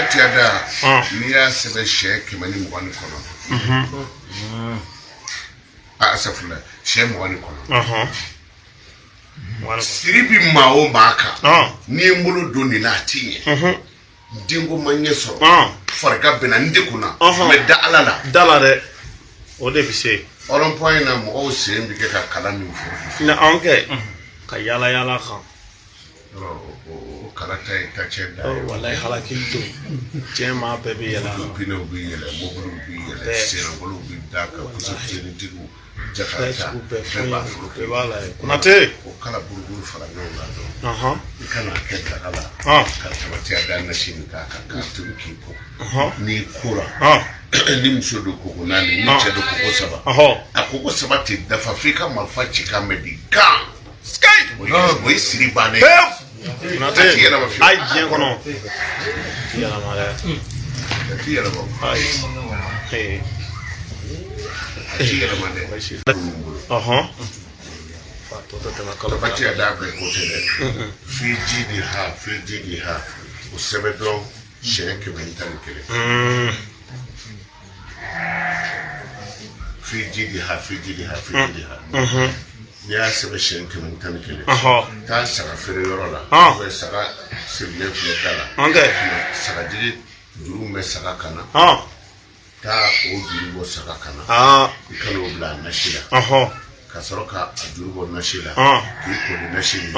Tabatiya da, n'i y'a sɛbɛn siɲɛ 129, a asafurula, siɲɛ 29, siri bi maa o maa kan, n'i ye n bolo don nin na, a ti ɲɛ. Denko ma ɲɛ sɔrɔ, farigan bɛ n na, n degunna, n bɛ da Ala la. Da la dɛ, o de bɛ se. Rond-point in na, mɔgɔw sen bɛ kɛ ka kala min fɔ. Na anw kɛ ka yala yala kan. Yɔrɔ o kala ta ye tacɛ da ye. Walayi, halakili don diɲɛ, maa bɛɛ bɛ yɛlɛ a la. Pinew bɛ yɛlɛ, mobiliw bɛ yɛlɛ, sennabolow bɛ da kan, kusifinintigiw, fɛn jakarta, sugu bɛɛ, bɛɛ fɛn b'a foro. Bɛɛ b'a la ye, Konate. O kala buruburu fara ɲɔgɔn kan dɔrɔn, i ka n'a kɛ daga la, ka tabatiya da nasi nin k'a kan, k'a tobi k'i ko. N'i kora, ni muso don, koko naani, ni cɛ don, koko saba. A koko saba tɛ dafa f'i ka marifa ci kan mɛn di gan. O ye siri bannen ye. Konate. A ti yɛlɛma fiyewu. Ayi, diɲɛ kɔnɔ ti yɛlɛma dɛ. A ti yɛlɛma o. Ayi. Ee. A ti yɛlɛma dɛ. Fa tɔ tɛ tɛmɛ kalo fila. Tabatiya da bɛɛ ko tɛ dɛ. Fi ji di ha, fi ji di ha, o sɛbɛn dɔrɔn siɲɛ 111. Fi ji di ha, fi ji di ha, fi ji di ha, n'i y'a sɛbɛn siɲɛ 111, taa saga feere yɔrɔ la, ou bien saga sirilen filɛ da la, An kɛ. sagajigi juru bɛ saga kan na, taa o juru bɔ saga kan na, i ka n'o bila a nasi la, ka sɔrɔ ka a juru bɔ nasi la, k'i ko ni nasi nin ye,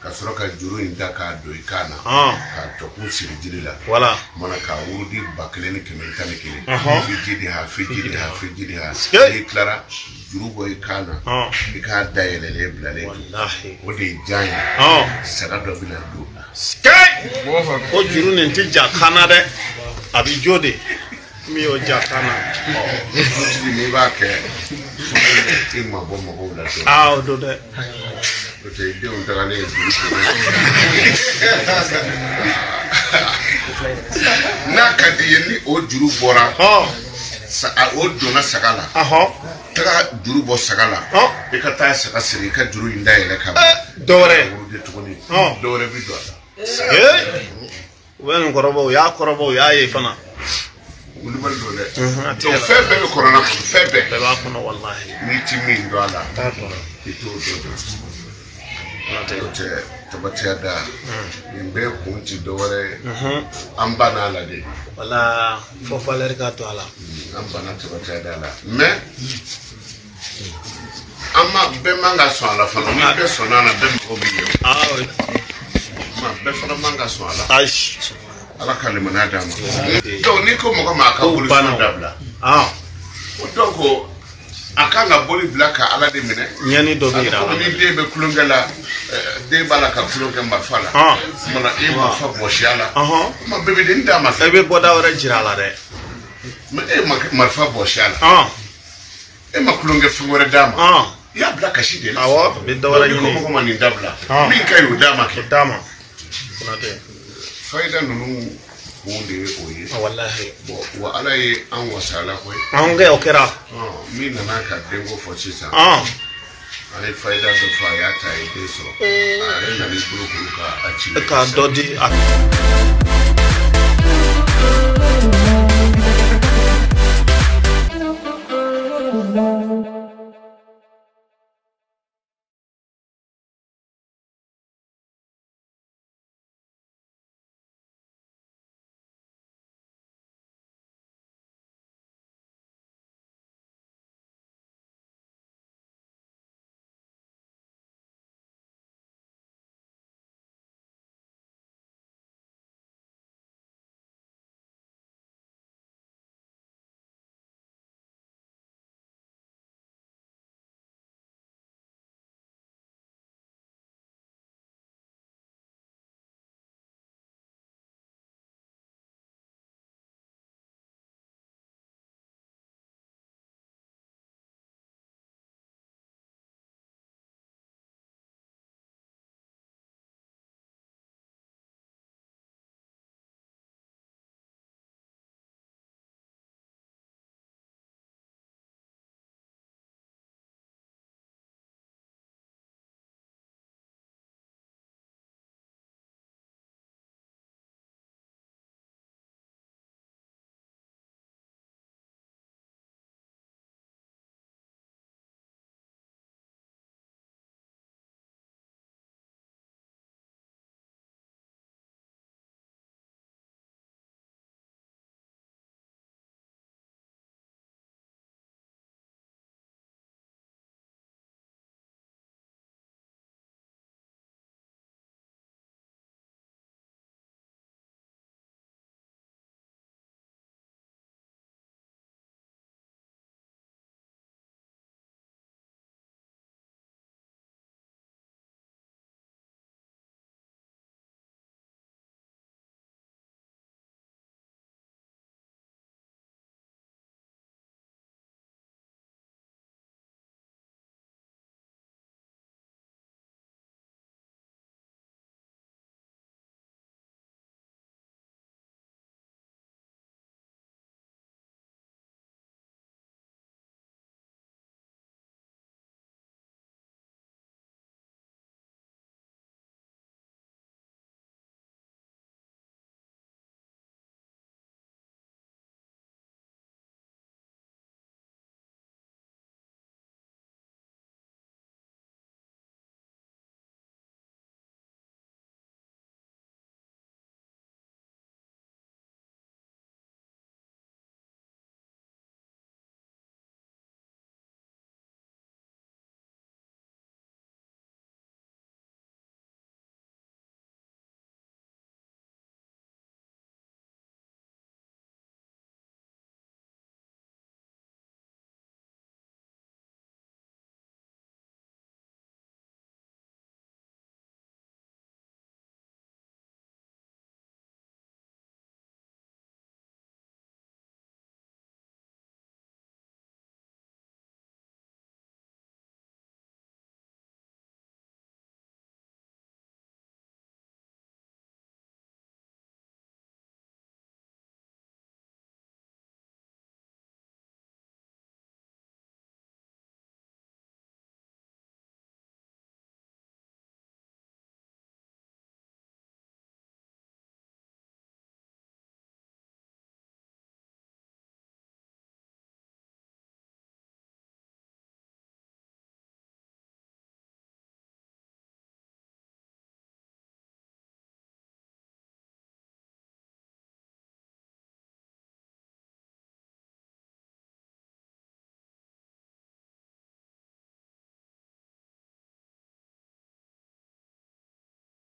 ka sɔrɔ ka juru in ta k'a don i kan na, k'a tɔkun siri jiri la. Wala. Mana k'a wurudi 1111, fi ji di ha, fi ji di ha, fi ji di ha. Sikei. N'i tilara, juru bɔ i kan na, i k'a dayɛlɛlen bilalen to. Walahi. O de ye jan ye, saga dɔ bɛna don a. Sikei. O juru nin ti ja kan na dɛ, a bi jo de min y'o ja kan na. Dutigi, n'i b'a kɛ, i ma bɔ mɔgɔw la dɔɔnin. Aa, o don dɛ. N'o tɛ, i denw tagalen ye juru kɛmɛ. N'a ka di i ye, ni o juru bɔra, o donna saga la, taga juru bɔ saga la, i ka taa saga siri, i ka juru in dayɛlɛ ka Dɔ wɛrɛ. wurudi tuguni, dɔ wɛrɛ bi don a la. Ee, u bɛ nin kɔrɔbɔ, u y'a kɔrɔbɔ, u y'a ye fana. Wulibali don dɛ. A tɛ Donc yɛlɛ. fɛn bɛɛ bɛ kɔnɔna kɔnɔ, fɛn bɛɛ. Bɛɛ b'a kɔnɔ, walahi. N'i ti min dɔn a la, T'a dɔn. i t'o dɔn dɔn. Konate. N'o tɛ, tabatiya da nin bɛɛ kun ti dɔ wɛrɛ ye, an banna a la de. Wala fo valeur ka to a la. An banna tabatiya da la, mais an ma bɛɛ man ka sɔn a la fana. Ni bɛɛ sɔnna a la, bɛɛ mago bɛ ɲɛ. Aa, oui. Ma bɛɛ fana man ka sɔn a la. Ayi. Ala ka limaniya d'an ma. Donc n'i ko mɔgɔ ma a ka Kow boli banna o. dabila, Ah. donc a kan ka boli bila ka Ala de minɛ. Ɲɛni dɔ bɛ yira a Komi la. ni den bɛ tulonkɛ la, den b'a la ka tulonkɛ marifa la, mana e marifa bɔsi a la, ma bébé den d'a ma. E bɛ bɔda wɛrɛ jira a la dɛ. Mais e ma marifa bɔsi a la, e ma tulonkɛ fɛn wɛrɛ d'a ma, i y'a bila kasi de la. Awɔ, a bɛ dɔ wɛrɛ N'i ko ɲini. mɔgɔ ma nin dabila, min ka ɲi, o d'a ma kɛ. O d'a ma, Konate. Fayida ninnu kun de ye o ye. Walahi. Bon, wa Ala ye an wasa a la koyi. An kɛ o kɛra. Min nana ka denko fɔ sisan, an ye fayida dɔ fɔ, a y'a ta, a ye den sɔrɔ, a yɛrɛ nana i bolo kuru k'a ci. Ka dɔ di a.